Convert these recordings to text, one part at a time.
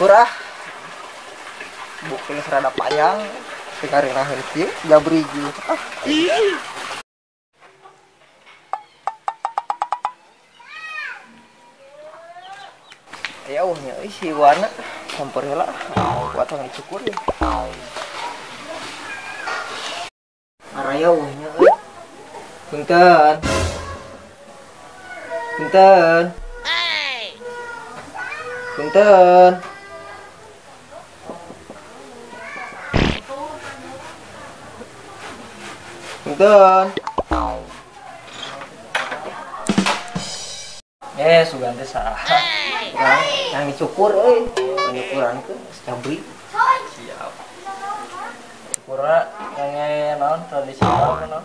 Kurah. Bukti serada panjang. Dengarin kieu jabri kieu. Ah. Ya nya si warna sampeur heula kuat tong dicukur ya. Araya nya euy. Punten. Punten. Punten. Punten. Sugan teh saha? Urang yang dicukur euy, nyukuran ke jabri. Siap. Cukurna yang naon tradisional naon?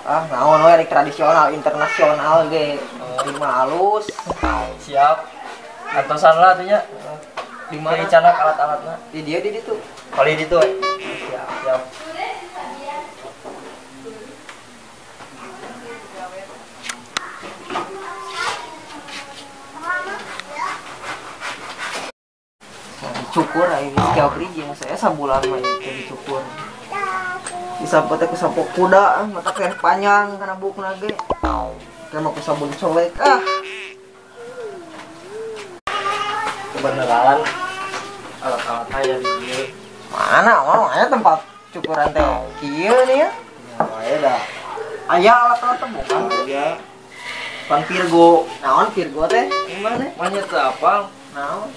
Ah, naon we rek tradisional internasional ge. Lima halus. Siap. Antosan lah atuh nya. Di mana dicanak alat-alatna? Di dia di ditu. Kali ditu we. Siap, siap. Dicukur aing jabri jeung saya sabulan mah teu dicukur. Disampo teh ku sampo kuda, mata teh panjang kana bukna ge. Teh mah ku sabun colek ah. Kebeneran alat-alatna ya di dieu. Mana mau aya tempat cukuran teh kieu nih ya. Ya wae da. Aya alat-alat teh bukan ya. Pan Virgo. Naon Virgo teh? Gimana? Manya teu apal. Naon?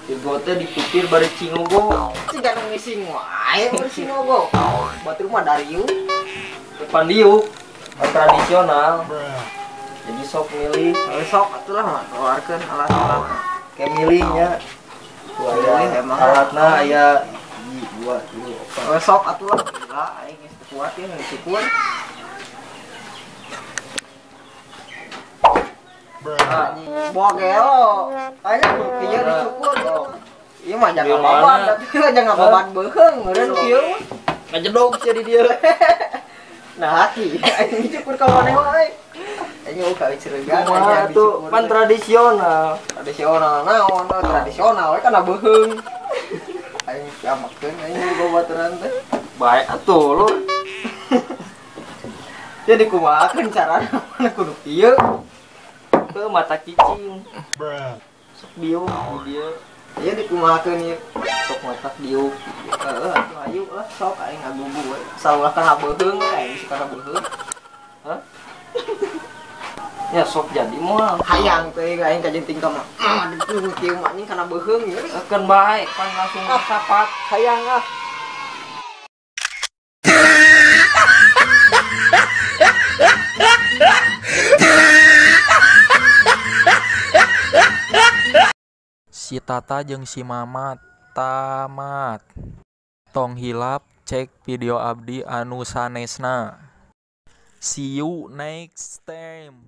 Virgo teh dipipir bari cingogo. Siga nu ngising wae bari cingogo. Batur mah dariu. Pan diuk. Pan tradisional. Jadi sok milih. Sok atuh lah keluarkeun alat-alat. Kayak milihnya. Milih emang alatna aya 1 2 3 4. Sok atuh lah. Gila aing geus teu kuat ya dicukur. Bogelo. Aing kieu dicukur. Ieu mah jangan babat, tapi jangan babat beuheung meureun kieu mah. Ngajedog sia di dieu. Nah, ki aing dicukur ka maneh wae. Aing eueuh ka ciregan aing dicukur. Pan tradisional. Tradisional naon tradisional we kana beuheung. Aing kiamakeun aing babaturan teh. Bae atuh lur. Jadi kumahakeun carana mana kudu kieu. Ke mata cicing. Sok diuk di dieu. Ieu dikumahakeun ieu. Sok matak diuk. Heeh, atuh ayu lah sok aing ngagugu we. Saulah kana beuheung we aing suka kana beuheung. Hah? Ya sok jadi moal. Hayang teh aing kajen tingkah mah. Aduh kieu mah anjing kana beuheung ieu. Keun bae pan langsung sapat. Hayang ah. Si Tata jeung si Mama tamat. Tong hilap cek video abdi anu sanesna. See you next time.